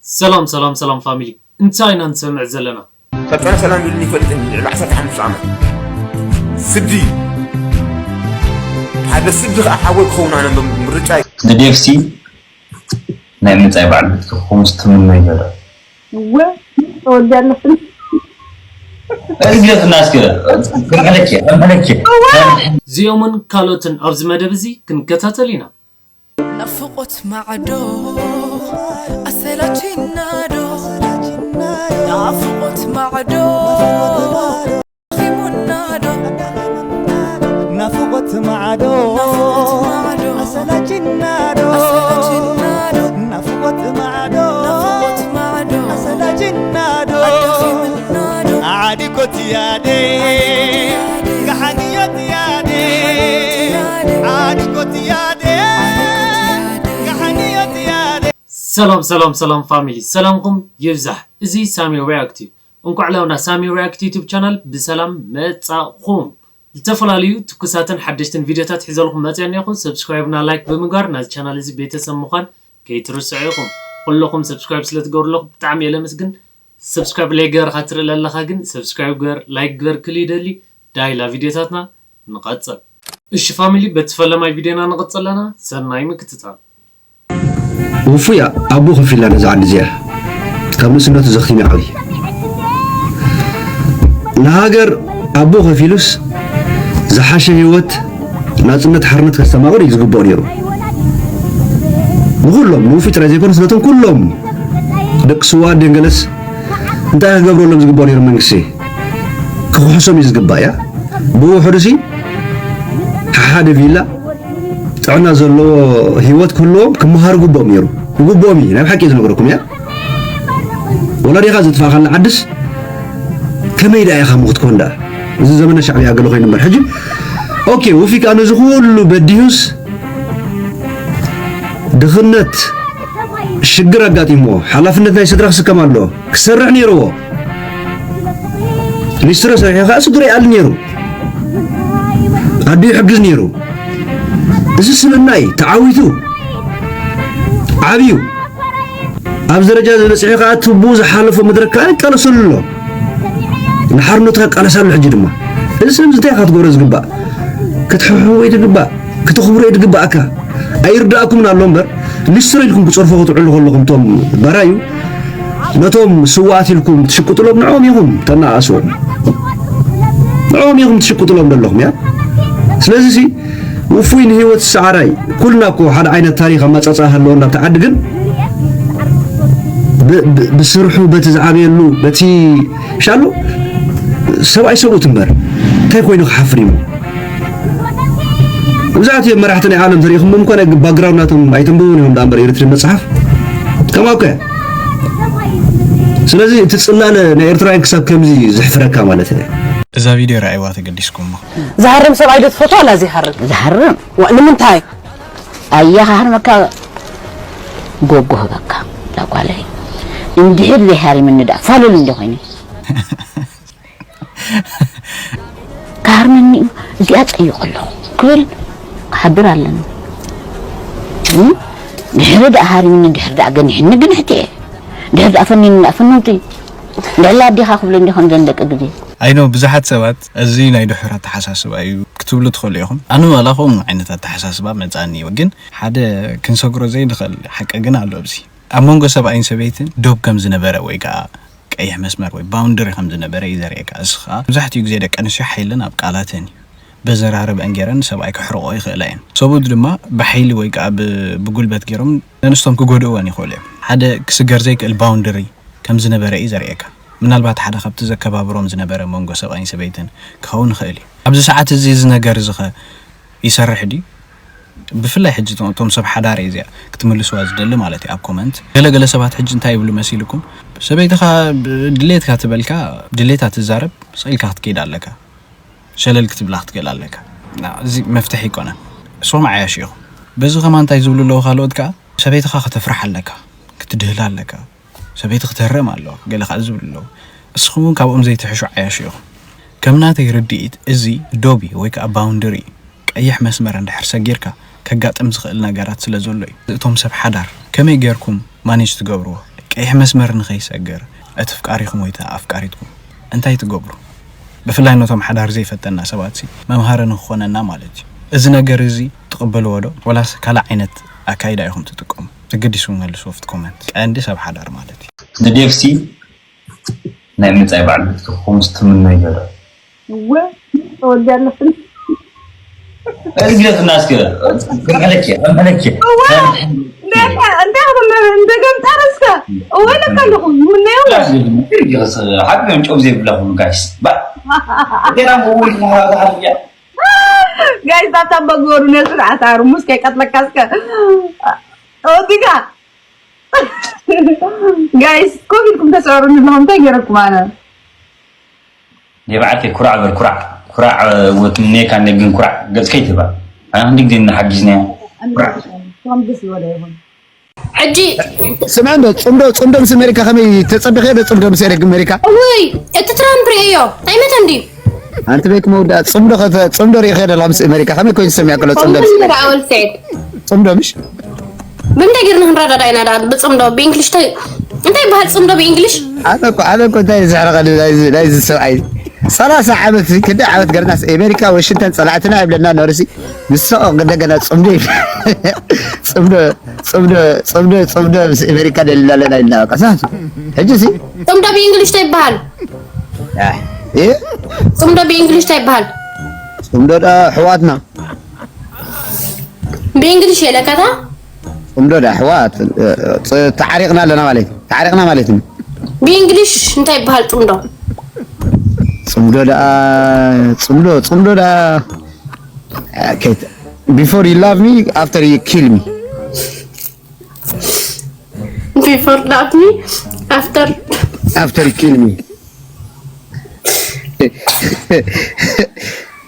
ሰላም ሰላም ሰላም ፋሚሊ፣ እንታይ ኢና ንሰምዕ ዘለና? ፈጠነ ሰላም ኢሉኒ ይፈልጥን ልዕሊ ዓሰርተ ሓሙሽተ ዓመት ስዲ ሓደ ስዲ ከዓ ሓወይ ክኸውን ኣነ ምርጫ ንዴፍሲ ናይ ምጻይ በዓል ቤት ክኸውን ዝትምኖ ይገረ እወ ተወልደ ኣለፍን እዝገት ናስኪረ መለኪ መለኪ እዚኦምን ካልኦትን ኣብዚ መደብ እዚ ክንከታተል ኢና። ናፍቆት ማዕዶ ኣሰላችና ዶ ናፍቆት ማዕዶ ኺሙና ዶ ናፍቆት ማዕዶ ኣሰላችና ዶ ናፍቆት ማዕዶ ኣሰላችና ዶ ዓዲኮት ያዴ ጋሓንዮት ያዴ ዓዲኮት ያዴ ጋሓንዮት ያዴ ሰላም ሰላም ሰላም ፋሚሊ፣ ሰላምኩም ይብዛሕ። እዚ ሳሚ ሪያክት እዩ። እንኳዕ ላብና ሳሚ ሪያክት ዩቱብ ቻናል ብሰላም መጻኹም። ዝተፈላለዩ ትኩሳትን ሓደሽትን ቪዲዮታት ሒዘልኩም መጽያ እኒኹ። ሰብስክራይብ እና ላይክ ብምግባር ናዚ ቻናል እዚ ቤተሰብ ምዃን ከይትርስዑ ኢኹም። ኩለኹም ሰብስክራይብ ስለ ትገብሩ ኣለኹም ብጣዕሚ እየ ለመስግን። ሰብስክራይብ ላይክ ገርካ ትርኢ ለለኻ ግን ሰብስክራይብ ግበር፣ ላይክ ግበር ክል ይደሊ። ዳይላ ቪዲዮታትና ንቐጽል። እሺ ፋሚሊ፣ በቲ ፈለማይ ቪዲዮና ንቐጽል ኣለና። ሰናይ ምክትታል። ውፉያ ኣቦ ከፊላ ነዛ ዓዲ እዚኣ ካብ ንእስነቱ ዘኽቲም ዓብይ ንሃገር ኣቦ ከፊሉስ ዝሓሸ ህይወት ናፅነት ሓርነት ከስተማቕር እዩ ዝግብኦ ነይሩ። ንኩሎም ንውፉይ ጥራይ ዘይኮነስ ነቶም ኩሎም ደቂ ስዋ ደንገለስ እንታይ ክገብረሎም ዝግብኦ ነይሩ መንግስቲ ክኽሕሶም እዩ ዝግባእ እያ። ብውሕዱ ሲ ሓደ ቪላ ጥዕና ዘለዎ ህይወት ክህልዎም ክመሃሩ ግብኦም ነይሩ። ይግብኦም እዩ፣ ናይ ብሓቂ እየ ዝነግረኩም እያ። ወላዲኻ ዝጥፋእካላ ዓድስ ከመይ ደኣ ኢኻ ምኽትኮን ደኣ? እዚ ዘመነ ሻዕብያ ገለ ኮይኑ እምበር ሕጂ ኦኬ፣ ውፊ ከኣ ነዚ ኩሉ በዲሁስ ድኽነት ሽግር ኣጋጢሞ ሓላፍነት ናይ ስድራ ክስከም ኣሎ። ክሰርሕ ነይርዎ። ሊስትሮ ሰሪሑ ከዓ ስድሮ ይኣሊ ነይሩ። ኣዱ ይሕግዝ ነይሩ። እዚ ስብእና እዩ ተዓዊቱ ዓብዩ ኣብዚ ደረጃ ዝበፅሐ ከዓ ትቡ ዝሓለፎ መድረክ ከዓ ይቃለሰሉ ኣሎ። ንሓርነቱ ከቃለስ ኣሎ። ሕጂ ድማ እዚ ሰብ እንታይ ኢኻ ክትገብሮ ዝግባእ? ክትሕሕዎ እዩ ትግባእ፣ ክትኽብሮ እዩ ትግባእካ። ኣይርዳእኩምን ኣሎ እምበር ሊስትሮ ኢልኩም ክፀርፎ ክትውዕሉ ከለኹም እቶም ባራዩ ነቶም ስዋኣት ኢልኩም ትሽቅጥሎም ንዕኦም ኢኹም ተናኣስዎም፣ ንዕኦም ኢኹም ትሽቅጥሎም ዘለኹም እያ። ስለዚ ሲ ውፉይ ንህይወት ሰዓራይ ኩልና እኮ ሓደ ዓይነት ታሪክ ኣመጻጽኣ ኣለዎ ናብቲ ዓዲ ግን ብ- ብ- ብስርሑ በቲ ዝዓበየሉ በቲ ሻሉ ሰብኣይ ሰብኡት እምበር እንታይ ኮይኑ ክሓፍር እዩ? መብዛሕትኡ መራሕቲ ናይ ዓለም ተሪኢኹም እኮ ናይ ባክግራውንድ ናቶም ኣይተንብቡን እዮም ዳኣ እምበር ኤርትሪ መጽሓፍ ከማው ከ ስለዚ እቲ ጽላለ ናይ ኤርትራውያን ክሳብ ከምዚ ዝሕፍረካ ማለት እዩ። እዛ ቪድዮ ረኣይዋ ተገዲስኩም እሞ። ዝሃርም ሰብኣይ ዶ ትፈትዋ ኣላ ዘይሃርም? ዝሃርም ዋ ንምንታይ? ኣያ ሃርመካ ጎጎ ህበካ ላጓለይ እንድሕር ዘይሃሪምኒ ደኣ ፋሉል እንዲ ኮይነ ካርመኒ እዩ እዚኣ ጸይቑ ኣለኹ ክብል ክሓብር ኣለኒ። እም? ድሕሪ ደኣ ሃሪምኒ ድሕሪ ደኣ ገኒሕኒ ግንሕቲ እየ። ድሕሪ ደኣ ፈኒኒ ደኣ ፈነውቲ። ልዕሊ ኣዴኻ ክብሎ እንዲ ከምዘን ደቂ ግዜ ኣይኖ ብዙሓት ሰባት እዚ ናይ ድሑር ኣተሓሳስባ እዩ ክትብሉ ትኽእሉ ኢኹም። ኣነ ዋላ ከምኡ ዓይነት ኣተሓሳስባ መጻኒ እዩ፣ ግን ሓደ ክንሰግሮ ዘይንኽእል ሓቂ ግን ኣሎ ኣብዚ። ኣብ መንጎ ሰብኣይን ሰበይትን ዶብ ከም ዝነበረ ወይ ከዓ ቀይሕ መስመር ወይ ባውንደሪ ከም ዝነበረ እዩ ዘርእየካ። እዚ ከዓ መብዛሕትኡ ግዜ ደቂ ኣንስትዮ ሓይለን ኣብ ቃላተን እዩ። በዘራርበን ገይረን ሰብኣይ ክሕርቆ ይኽእላ እየን። ሰብኡት ድማ ብሓይሊ ወይ ከዓ ብ- ብጉልበት ገይሮም ነንስቶም ክጎድእወን ይኽእሉ እዮም። ሓደ ክስገር ዘይክእል ባውንደሪ ከም ዝነበረ እዩ ዘርእየካ። ምናልባት ሓደ ካብቲ ዘከባብሮም ዝነበረ መንጎ ሰብኣይን ሰበይትን ክኸውን ይኽእል እዩ። ኣብዚ ሰዓት እዚ እዚ ነገር እዚ ኸ ይሰርሕ ድዩ? ብፍላይ ሕጂ እቶም እቶም ሰብ ሓዳር እየ እዚኣ ክትምልስዋ ዝደሊ ማለት እዩ ኣብ ኮመንት። ገለ ገለ ሰባት ሕጂ እንታይ ይብሉ መሲልኩም? ሰበይትኻ ድሌትካ ትበልካ ድሌታ ትዛረብ ስቕ ኢልካ ክትከይድ ኣለካ። ሸለል ክትብላ ክትክእል ኣለካ። እዚ መፍትሒ ኣይኮነን። ንስኹም ዓያሹ ኢኹም። በዚ ከማን እንታይ ዝብሉ ኣለዉ ካልኦት ከኣ ሰበይትኻ ከተፍርሓ ኣለካ፣ ክትድህላ ኣለካ። ሰበይቲ ክትህረም ኣለዋ ገለ ከኣ ዝብሉ ኣለዉ። እስኹም እውን ካብኦም ዘይትሕሹ ዓያሹ ኢኹም። ከም ናተይ ርድኢት እዚ ዶብ እዩ ወይ ከኣ ባውንደሪ እዩ። ቀይሕ መስመር እንድሕር ሰጊርካ ከጋጥም ዝኽእል ነገራት ስለ ዘሎ እዩ። እቶም ሰብ ሓዳር ከመይ ጌርኩም ማኔጅ ትገብርዎ? ቀይሕ መስመር ንኸይሰገር እቲ ፍቃሪኹም ወይ ኣፍቃሪትኩም እንታይ ትገብሩ? ብፍላይ ነቶም ሓዳር ዘይፈተና ሰባትሲ መምሃሪ ንክኾነና ማለት እዩ። እዚ ነገር እዚ ትቕበልዎ ዶ? ወላስ ካልእ ዓይነት ኣካይዳ ኢኹም ትጥቀሙ? ተገዲስኩም መልስዎ ኣብቲ ኮመንት። ቀንዲ ሰብ ሓዳር ማለት እዩ። ንዴቭሲ ናይ ምጻይ በዓል ቤትኪ ክኹምስ ትምነይ ገለ። እወ፣ ተወልደ ኣለፍን። እግለትና እስከ፣ ከመለኪ፣ ከመለኪ። እወ፣ እንደ፣ እንደ፣ እንደ ገምጣር እስከ። እወ፣ ለካ ኣለኹ፣ ምነየው። ሓቂ እዮም ጨው ዘይብላ ኩሉ ጋይስ። ባ-፣ ገና መወል ሓ-፣ ሓ-፣ ሓ-፣ ጋይስ፣ ኣብታ በግበሩ ነስር ዓሳሩ፣ ሙስ ከይቀትለካ እስከ። ወዲጋ። ጋይስ፣ ኮፍ ኢልኩም ተስዕሩኒ ኣለኹም፣ እንታይ ገይረኩም ኣነ? የብዓተይ ኩራዕ በል፣ ኩራዕ። ኩራዕ፣ ወትምኔካ ግን ኩራዕ፣ ገጽከይ ትባ። ኣና ክንዲ ግዜ እናሓጊዝናያ። ኩራዕ። ሕጂ ስምዐ እንዶ፣ ጽምዶ፣ ጽምዶ ምስ ኣሜሪካ ከመይ ተጸቢኸ ዶ ጽምዶ ምስ ኤረ-፣ ኣሜሪካ? እውይ፣ እቲ ትራምፕ ርእዮ፣ ኣይመተን ድዩ? ኣንቲ ቤት መውዳ፣ ጽምዶ ከተ-፣ ጽምዶ ርእኸ ደላ ምስ ኣሜሪካ ከመይ ኮይኑ ዝሰሚዐ ከሎ ጽምዶ ምስ መጀመርያ ኣወል ሰዒድ። ጽምዶ ምሽ? ብምንታይ ጌርና ክንረዳዳ ኢና ደኣ ብጽምዶ ብእንግሊሽ ተ-፣ እንታይ ይበሃል ጽምዶ ብእንግሊሽ? ኣነ እኮ፣ ኣነ እኮ እንታይ ዝሕረቐኒ ናይዚ፣ ናይዚ ሰብኣይ። ሰላሳ ዓመት፣ ክንደይ ዓመት ገርናስ ኣሜሪካ፣ ዋሽንግተን ጸላዕትና ይብለና ነበርሲ። ንስኦ እንደገና ጽምዶ ይብ-፣ ጽምዶ፣ ጽምዶ፣ ጽምዶ፣ ጽምዶ ምስ ኣሜሪካ ደሊና ኣለና ኢልና በቃ። ሳት። ሕጂ ሲ? ጽምዶ ብእንግሊሽ እንታይ ይበሃል? ኣህ፣ እ? ጽምዶ ብእንግሊሽ እንታይ ይበሃል? ጽምዶ ደኣ ኣሕዋትና። ብእንግሊሽ የለካታ? ጽምዶ ደኣ ኣሕዋት፣ እ፣ እ፣ ጸ-፣ ተዓሪቕና ኣለና ማለት እዩ። ተዓሪቕና ማለት እዩ። ብእንግሊሽ እንታይ ይበሃል ጽምዶ? ጽምዶ ደኣ፣ ጽምዶ፣ ጽምዶ ደኣ፣ እ፣ ከይት-፣ before you love me, after you kill me. Before love me, after After you kill me.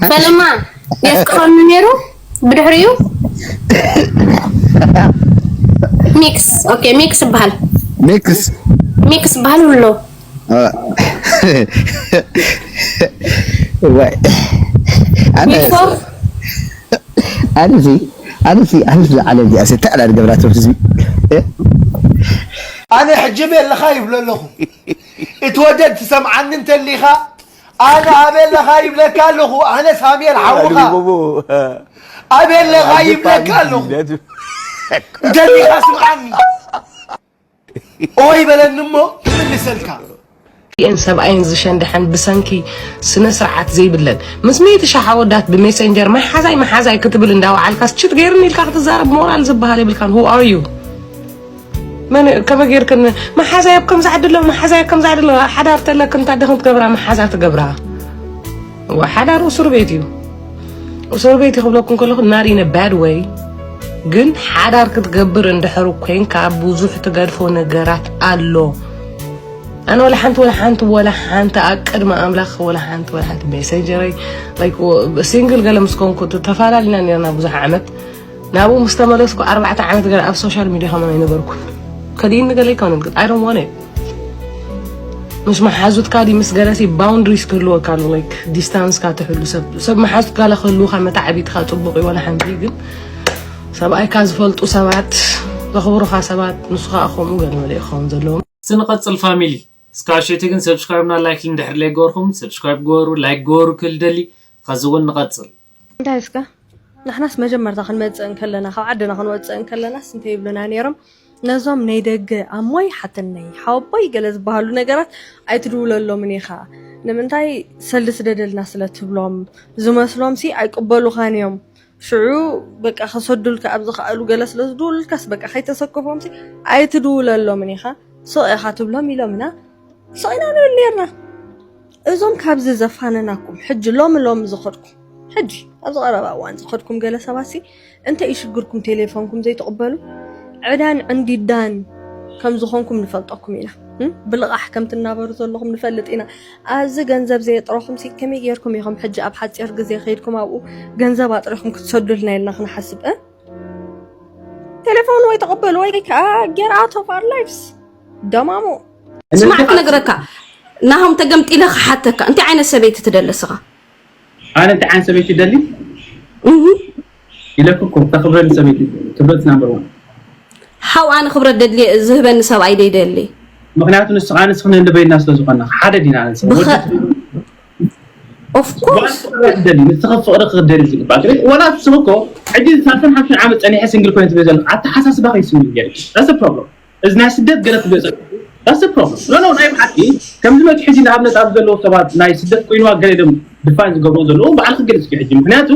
ፈለማ የፍቅረኒ ነይሩ ብድሕሪኡ ሚክስ። ኦኬ፣ ሚክስ ይበሃል። ሚክስ? ሚክስ ይበሃል ውሎ። አ-፣ ዋይ። ኣነ፣ ቢፎር ኣነሲ፣ ኣነሲ፣ ኣነሲ ዓለም እዚኣ ሰተዕላ ዝገብራቶ ህዝቢ። እ? ኣነ ሕጂ ቤለኻ ይብሎ ኣለኹ። እቲ ወደድ ትሰምዓኒ እንተሊኻ፣ ኣነ ኣቤለኻ ይብለካ ኣለኹ። ኣነ ሳሙኤል ሓውኻ። ኣቤለኻ ይብለካ ኣለኹ። እንተሊኻ ስምዓኒ። ኦይ በለኒ እሞ ይምልሰልካ። እን ሰብኣይን ዝሸንድሐን ብሰንኪ ስነ ስርዓት ዘይብለን ምስ ሚእቲ ሻሕ ኣወዳት ብሜሴንጀር መሓዛይ መሓዛይ ክትብል እንዳወዓልካስ ችት ገይርኒ ኢልካ ክትዛረብ ሞራል ዝበሃል የብልካን። Who are you? መን ከመ ጌርክን መሓዛይ ኣብ ከምዚ ዓዲ ኣሎ፣ መሓዛይ ኣብ ከምዚ ዓዲ ኣሎ። ሓዳር ተለክን ታደኽን ትገብራ መሓዛ ትገብራ። እዋ፣ ሓዳር እስር ቤት እዩ። እስር ቤት እዩ ክብለኩም ከለኹ፣ not in a bad way፣ ግን ሓዳር ክትገብር እንድሕር ኮይንካ ብዙሕ ትገድፎ ነገራት ኣሎ። ኣነ ወላ ሓንቲ፣ ወላ ሓንቲ፣ ወላ ሓንቲ ኣብ ቅድሚ ኣምላኽ ወላ ሓንቲ፣ ወላ ሓንቲ ሜሴንጀረይ፣ like፣ ሲንግል ገለ ምስ ኮንኩ ተፈላለና ነርና ብዙሕ ዓመት። ናብኡ ምስ ተመለስኩ ኣርባዕተ ዓመት ገለ ኣብ ሶሻል ሚድያ ከማን ኣይነበርኩ። ከዲኒ ገለ ኣይኮነን፣ ግን I don't want it። ምስ መሓዙትካ ድዩ ምስ ገለሲ ባውንድሪስ ክህልወካ ኣሎ፣ like፣ ዲስታንስካ ትሕሉ። ሰብ፣ ሰብ መሓዙትካ ለ ክህልውካ መታዕቢትካ ጽቡቕ እዩ፣ ወላ ሓንቲ። ግን ሰብኣይካ ዝፈልጡ ሰባት፣ ዘኽብሩኻ ሰባት፣ ንሱ ኸኣ ከምኡ ገለ መለ ክኸውን ዘለዎም። እስቲ ንቐጽል ፋሚሊ። እስካብ ሸቲ ግን ሰብስክራይብ እና ላይክ እንድሕር ለይገበርኩም ሰብስክራይብ ገበሩ፣ ላይክ ገበሩ ክል ደሊ። ኸዚ እውን ንቐጽል። እንታይ እስከ ንሕናስ መጀመርታ ክንመጽእ እንከለና፣ ካብ ዓድና ክንወጽእ እንከለናስ እንታይ ይብሉና ነይሮም? ነዞም ናይ ደገ ኣሞይ ሓትነይ ሓወቦይ ገለ ዝበሃሉ ነገራት ኣይትድውለሎምን ኢኻ። ንምንታይ? ሰልዲ ስደደልና ስለ ትብሎም ዝመስሎም ሲ ኣይቅበሉኻን እዮም። ሽዑ በቃ ከሰዱልካ ኣብ ዝኸኣሉ ገለ ስለ ዝድውሉልካስ በቃ ከይተሰከፎም ሲ ኣይትድውለሎምን ኢኻ። ስቕ ኢኻ ትብሎም ኢሎምና። ስቕ ኢና ንብል ኔርና። እዞም ካብዚ ዘፋነናኩም፣ ሕጂ ሎሚ ሎሚ ዝኸድኩም፣ ሕጂ ኣብዚ ቀረባ እዋን ዝኸድኩም ገለ ሰባትሲ፣ እንታይ እዩ ሽግርኩም ቴሌፎንኩም ዘይትቕበሉ? ዕዳን ዕንዲዳን ከም ዝኾንኩም ንፈልጠኩም ኢና። እም? ብልቓሕ ከም ትናበሩ ዘለኹም ንፈልጥ ኢና። ኣብዚ ገንዘብ ዘየጥረኹምሲ ከመይ ጌርኩም ኢኹም ሕጂ ኣብ ሓጺር ግዜ ከይድኩም ኣብኡ ገንዘብ ኣጥሪኹም ክትሰዱልና ኢልና ክንሓስብ፣ እ? ቴሌፎን ወይ ተቐበሉ ወይ ከኣ get out of our lives። ደማሙ። ስማዕ ክነግረካ፣ ናሆም ተገምጢለ ክሓተካ፣ እንታይ ዓይነት ሰበይቲ ትደሊ እስኻ? ኣነ እንታይ ዓይነት ሰበይቲ ይደሊ? እህ። ኢለኩ እኮ፣ እታ ክብረኒ ሰበይቲ፣ ክብረት number one። ሓው ኣነ ክብረት ደድልየ፣ ዝህበኒ ሰብኣይ ደይደሊ። ምክንያቱ ንስኻ ንስኽን እንበይና ስለ ዝኾና ሓደ ዲና ንስኻ ብኸ- ወዲ Of course. ትደሊ ንስኻ ፍቕሪ ክደሊ ዝግባእ ግን ወላ ንስኻ እኮ ሕጂ ሳልሳን ሓምሳን ዓመት ፀኒሐ ሲንግል ኮይነ ትብል ዘለኻ ኣተሓሳስባ ከይስምል ገይሩ that's problem እዚ ናይ ስደት ገለ ትብል ዘለኻ that's problem no no ናይ ብሓቂ ከምዚ መት ሕጂ ንኣብነት ኣብ ዘለዉ ሰባት ናይ ስደት ኮይንዋ ገለ ኢሎም ድፋይን ዝገብሩ ዘለዉ ባዕልክ ገለፅኪ ሕጂ ምክንያቱ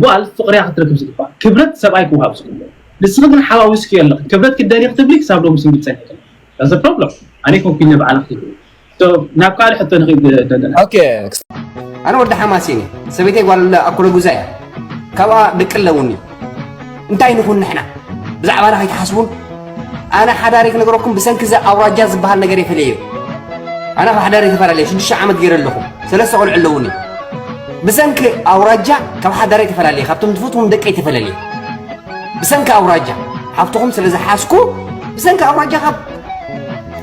ጓል ፍቕርያ ክትረክብ ዝግባእ ክብረት ሰብኣይ ክወሃብ ዝግባእ ንስኺ ግን ሓዋዊስኪ ኣለኺ ክብረት ክደሊ ክትብሊ ክሳብ ሎሚ ሲንግል ፀኒሐ that's problem ኣነ ኮንኩኝ ንባዕላ ክትብል so ናብ ካልእ ሕቶ ንኺድ ደለና ኦኬ ኣነ ወዲ ሓማሴን እየ ሰበይተይ ጓል ኣኮለጉዛ እያ ካብኣ ደቂ ኣለውኒ እንታይ ንኹን ንሕና ብዛዕባና ከይትሓስቡን ኣነ ሓዳሪ ክነግረኩም ብሰንኪ እዚ ኣውራጃ ዝበሃል ነገር የፈለየዮ ኣነ ካብ ሓዳሪ ተፈላለየ ሽዱሽተ ዓመት ገይረ ኣለኹ ሰለስተ ቆልዑ ኣለውኒ ብሰንኪ ኣውራጃ ካብ ሓዳሪ ተፈላለየ ካብቶም ትፈትዎም ደቀይ ተፈላለየ ብሰንኪ ኣውራጃ ሓፍትኹም ስለ ዝሓዝኩ ብሰንኪ ኣውራጃ ካብ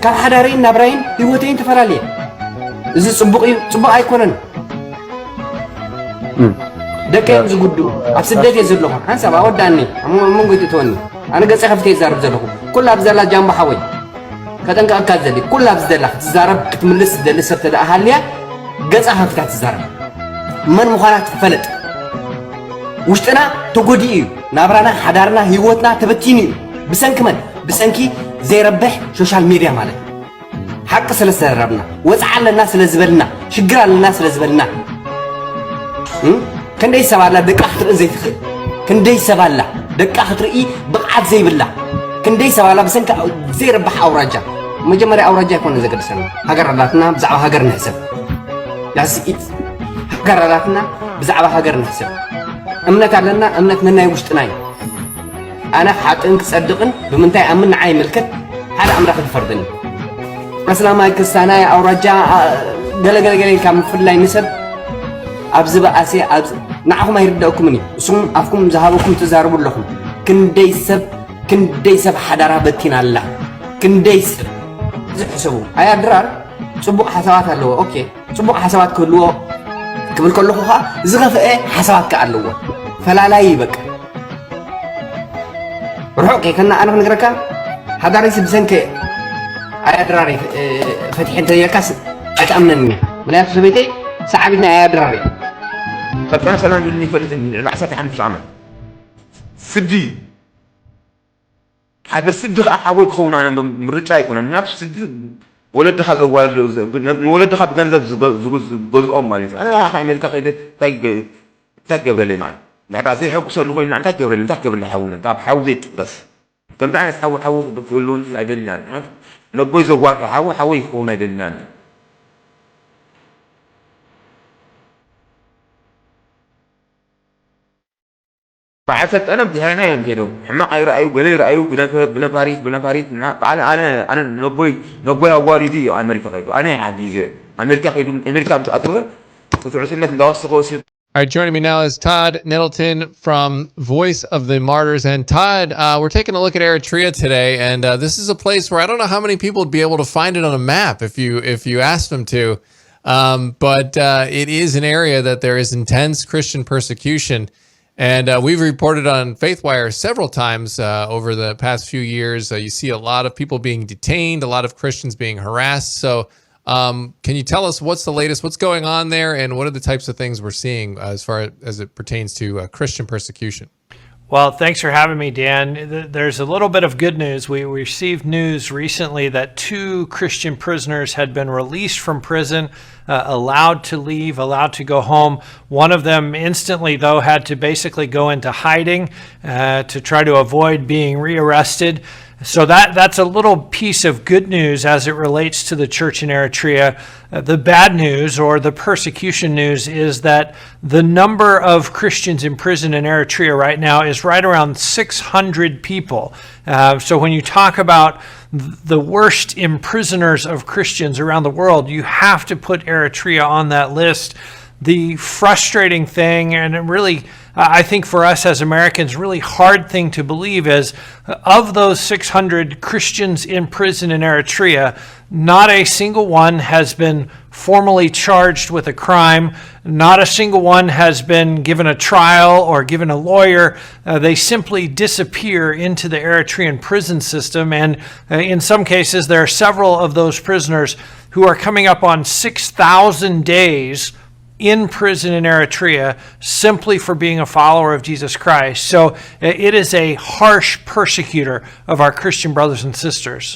ካብ ሓዳረይን ናብራይን ህይወተይን ተፈላለየ እዚ ፅቡቅ እዩ ፅቡቅ ኣይኮነን ደቀ እዮም ዝጉድኡ ኣብ ስደት እየ ዘለኹ ሓንሳብ ኣወዳእኒ ኣብ መንጎ ይትእተወኒ ኣነ ገፀ ከፍተ ይዛረብ ዘለኹ ኩላ ብዘላ ጃምቦ ሓወይ ከጠንቀቀካ ዝደሊ ኩላ ብዝደላ ክትዛረብ ክትምልስ ዝደሊ ሰብ ተደኣ ሃልያ ገፃ ከፍታ ትዛረብ መን ምዃና ትፈለጥ ውሽጥና ተጎዲኡ እዩ ናብራና ሓዳርና ህይወትና ተበቲኑ እዩ ብሰንኪ መን ብሰንኪ ዘይረብሕ ሶሻል ሜድያ ማለት ሓቂ ስለ ዝተረብና ወፅዓ ኣለና ስለ ዝበልና ሽግር ኣለና ስለ ዝበልና ክንደይ ሰብ ኣላ ደቃ ክትርኢ ዘይትኽእል ክንደይ ሰብ ኣላ ደቃ ክትርኢ ብቕዓት ዘይብላ ክንደይ ሰብ ኣላ ብሰንኪ ዘይረብሕ ኣውራጃ መጀመርያ ኣውራጃ ኣይኮነ ዘገድሰና ሃገር ኣላትና ብዛዕባ ሃገር ንሕሰብ ዳስኢት ሃገር ኣላትና ብዛዕባ ሃገር ንሕሰብ እምነት ኣለና እምነት ነናይ ውሽጥና እዩ ኣነ ሓጥን ክጸድቕን ብምንታይ ኣምን ንዓይ ይምልከት ሓደ ኣምላኽ ዝፈርደኒ ኣስላማይ ክስታናይ ኣውራጃ ገለገለገለ ኢልካ ምፍላይ ንሰብ ኣብዚ በኣሰ ንዓኹም ኣይርደእኩምን እዩ እሱም ኣፍኩም ዝሃበኩም ትዛረቡ ኣለኹም ክንደይ ሰብ ክንደይ ሰብ ሓዳራ በቲና ኣላ ክንደይ ሰብ ዝሕሰቡ ኣያ ድራር ፅቡቅ ሓሳባት ኣለዎ ኦኬ ፅቡቅ ሓሳባት ክህልዎ ክብል ከለኹ ከዓ ዝኸፍአ ሓሳባት ከዓ ኣለዎ ፈላላይ ይበቃ ርሑቅ ከይከና ኣነ ክነግረካ ሓዳረይ ስብሰንከ ኣያ ድራር ፈትሐ እንተይለካስ ኣይትኣምነን እያ ምክንያቱ ሰበይተይ ሰዓቢት ናይ ኣያ ድራር እያ ፈጣን ሰላም ይልኒ ይፈልጥ ልዕሊ ዓሰርተ ሓሙሽተ ዓመት ስዲ ሓደ ስዲ ከዓ ሓወይ ክኸውን ኣነ ምርጫ ኣይኮነን ናብ ስዲ ወለድኻ ዘዋርድ ንወለድኻ ብገንዘብ ዝገዝኦም ማለት እዩ ኣነ ኣሜሪካ ከይደ እንታይ ገብረለይ ማለት ንሕዳ ዘይሐጉሰሉ ኮይኑ እንታይ ገብረለይ እንታይ ገብረለይ ሓውነ ካብ ሓው ዘይጥበስ ከምዚ ዓይነት ሓው ሓው ክህልውን ኣይደልናን ነቦይ ዘዋርድ ሓው ሓወይ ክኸውን ኣይደልናን በዓል ሰልጠነ ብድሕረና እዮም ከይዶም ሕማቕ ኣይረኣዩ ገለ ይረኣዩ ብነፋሪት ብነፋሪት በዓል ኣነ ኣነ ነቦይ ነቦይ ኣዋሪዱ እዩ ኣመሪካ ከይዱ ኣነ ሓጊዘ ኣመሪካ ከይዱ ኣመሪካ ምስ ኣተወ ክትዕስነት እንዳወሰኸ ወሲዱ All right, joining me now is Todd Nettleton from Voice of the Martyrs. And Todd, uh, we're taking a look at Eritrea today, and uh, this is a place where I don't know how many people would be able to find it on a map if you if you asked them to. Um, but uh, it is an area that there is intense Christian persecution. And uh, we've reported on FaithWire several times uh, over the past few years. Uh, you see a lot of people being detained, a lot of Christians being harassed. So, um, can you tell us what's the latest, what's going on there, and what are the types of things we're seeing uh, as far as it pertains to uh, Christian persecution? Well, thanks for having me, Dan. There's a little bit of good news. We received news recently that two Christian prisoners had been released from prison, uh, allowed to leave, allowed to go home. One of them instantly, though, had to basically go into hiding uh, to try to avoid being rearrested. So that that's a little piece of good news as it relates to the church in Eritrea. Uh, the bad news or the persecution news is that the number of Christians in prison in Eritrea right now is right around six hundred people. Uh, so when you talk about the worst imprisoners of Christians around the world, you have to put Eritrea on that list. The frustrating thing, and it really I think for us as Americans, really hard thing to believe is, of those six hundred Christians in prison in Eritrea, not a single one has been formally charged with a crime. Not a single one has been given a trial or given a lawyer. Uh, they simply disappear into the Eritrean prison system. And uh, in some cases, there are several of those prisoners who are coming up on six thousand days in prison in Eritrea simply for being a follower of Jesus Christ. So uh, it is a harsh persecutor of our Christian brothers and sisters.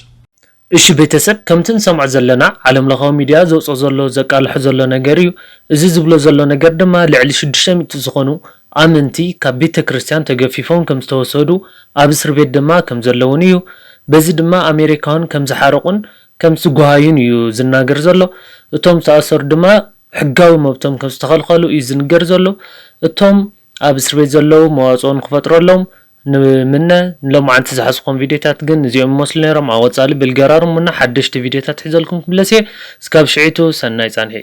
እሺ ቤተሰብ፣ ከምቲ ንሰምዖ ዘለና ዓለም ለኻዊ ሚድያ ዘውፅኦ ዘሎ ዘቃልሖ ዘሎ ነገር እዩ። እዚ ዝብሎ ዘሎ ነገር ድማ ልዕሊ ሽዱሽተ ሚእቲ ዝኾኑ ኣመንቲ ካብ ቤተ ክርስቲያን ተገፊፎም ከም ዝተወሰዱ ኣብ እስር ቤት ድማ ከም ዘለውን እዩ። በዚ ድማ ኣሜሪካውን ከም ዝሓረቑን ከም ዝጓሃዩን እዩ ዝናገር ዘሎ። እቶም ዝተኣሰሩ ድማ ሕጋዊ መብቶም ከም ዝተኸልኸሉ እዩ ዝንገር ዘሎ። እቶም ኣብ እስር ቤት ዘለዉ መዋፅኦ ንክፈጥረሎም ንምነ። ንሎማዓንቲ ዝሓዝኮም ቪድዮታት ግን እዚኦም ይመስሉ ነይሮም። ኣብ ወፃሊ ብልገራርም እና ሓደሽቲ ቪድዮታት ሒዘልኩም ክምለስ እየ። እስካብ ሽዒቱ ሰናይ ፃንሒ።